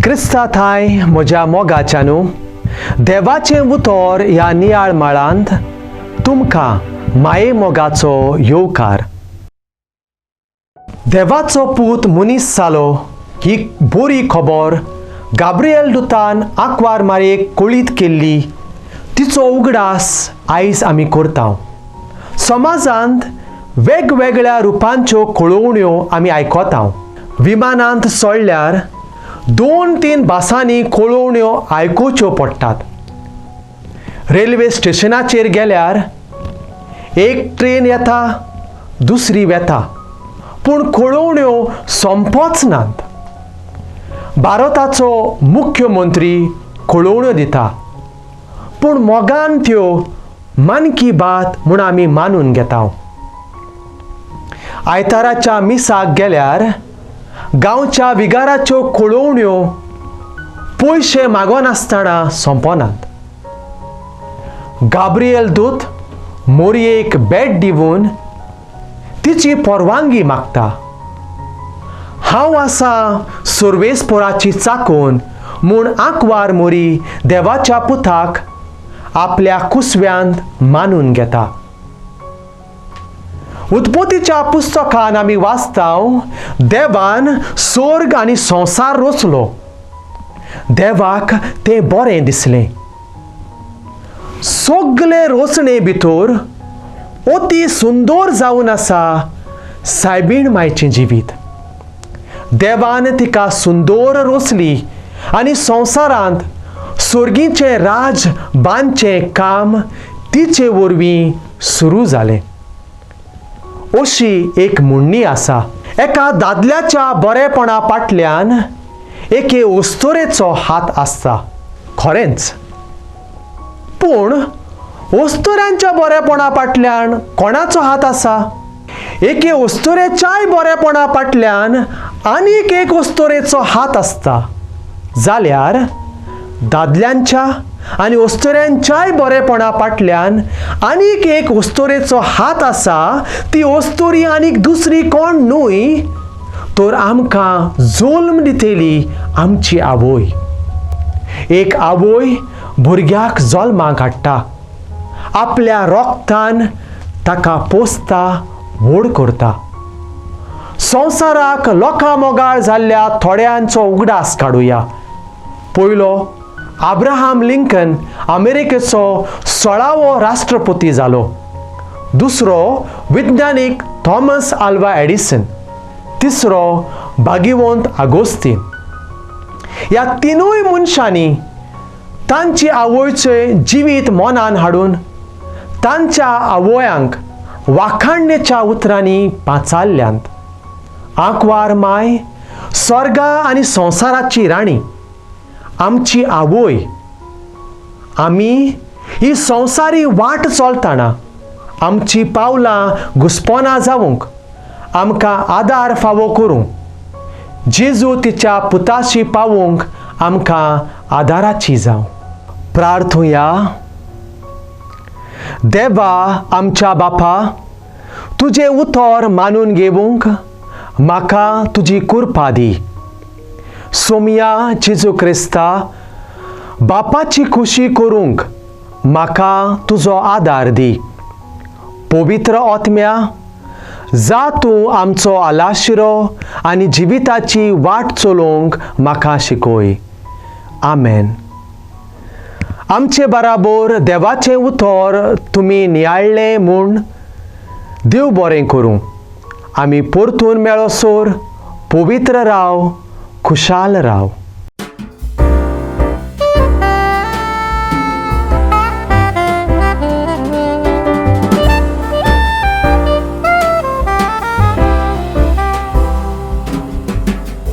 क्रिस्ता थांय म्हज्या मोगाच्यानू, देवाचें उतर ह्या नियाळ माळांत तुमकां माये मोगाचो येवकार. देवाचो पूत मनीस जालो ही बरी खबर गाब्रिएल दुतान आंकवार मारयेक कळीत केल्ली, तिचो उगडास आयज आमी करता. समाजांत वेगवेगळ्या रुपांच्यो कळोवण्यो आमी आयकता. विमानांत चडल्यार दोन तीन भासांनी कळोवण्यो आयकुच्यो पडटात. रेल्वे स्टेशनाचेर गेल्यार एक ट्रेन येता, दुसरी वेता, पूण कळोवण्यो सोंपोच नात. भारताचो मुख्यमंत्री कळोवण्यो दिता, पूण मोगान त्यो मन की बात म्हूण आमी मानून घेता. आयताराच्या मिसाक गेल्यार गांवच्या विगाराच्यो कळोवण्यो पयशे मागोनासतना सोंपोनात. गाब्रियल दूत मोरयेक भेट दिवन तिची परवानगी मागता. हांव आसा सर्वेस्पोराची चाकून म्हूण आंकवार मोरी देवाच्या पुताक आपल्या कुसव्यांत मानून घेता. उत्पत्तीच्या पुस्तकान आमी वाचता, देवान स्वर्ग आनी संवसार रचलो. देवाक तें बरें दिसलें. सगले रचणे भितर अती सुंदर जावन आसा सायबीण मायचें जिवीत. देवान तिका सुंदर रचली आनी संवसारांत सर्गीचें राज बांदचें काम तिचे वरवीं सुरू जालें. अशी एक म्हणणी आसा, एका दादल्याच्या बरेपणा फाटल्यान एके अस्तुरेचो हात आसता. खरेंच, पूण अस्तुऱ्यांच्या बरेपणा फाटल्यान कोणाचो हात आसा? एके अस्तुरेच्याय बरेपणा फाटल्यान आनीक एक अस्तुरेचो हात आसता, जाल्यार दादल्यांच्या आनी अस्तुऱ्यांच्याय बरेपणा फाटल्यान आनीक एक अस्तुरेचो हात आसा. ती अस्तुरी आनीक दुसरी कोण न्हय तर आमकां जल्म दितली आमची आवय. एक आवय भुरग्याक जल्माक हाडटा, आपल्या रोगतान ताका पोसता, व्हड करता. संवसाराक लोकां मोगाळ जाल्ल्या थोड्यांचो उगडास काडुया. पयलो, आब्राहाम लिंकन अमेरिकेचो 16वो राष्ट्रपती जालो. दुसरो, विज्ञानीक थॉमस आल्वा एडिसन. तिसरो, भागिवंत आगोस्तीन. ह्या तिनूय मनशांनी तांची आवयचें जिवीत मनान हाडून तांच्या आवयांक वाखाणणेच्या उतरांनी पाचारल्यांत. आंकवार माय, स्वर्गा आनी संवसाराची राणी, आमची आवय, आमी ही संवसारी वाट चलतना आमची पावलां घुस्पोना जावंक आमकां आदार फावो करूं. जेजू तिच्या पुताशी पावोवंक आमकां आदाराची जावं. प्रार्थुया. देवा आमच्या बापा, तुजें उतर मानून घेवंक म्हाका तुजी कृपा दी. सोमया जेजू क्रिस्ता, बापाची खुशी करूंक म्हाका तुजो आदार दी. पवित्र आत्म्या, जा तूं आमचो आलाशिरो आनी जिविताची वाट चलोवंक म्हाका शिकय. आमेन. आमचे बराबर देवाचें उतर तुमी नियाळ्ळें म्हूण देव बरें करूं. आमी परतून मेळोसर पवित्र राव, खुशाल राव.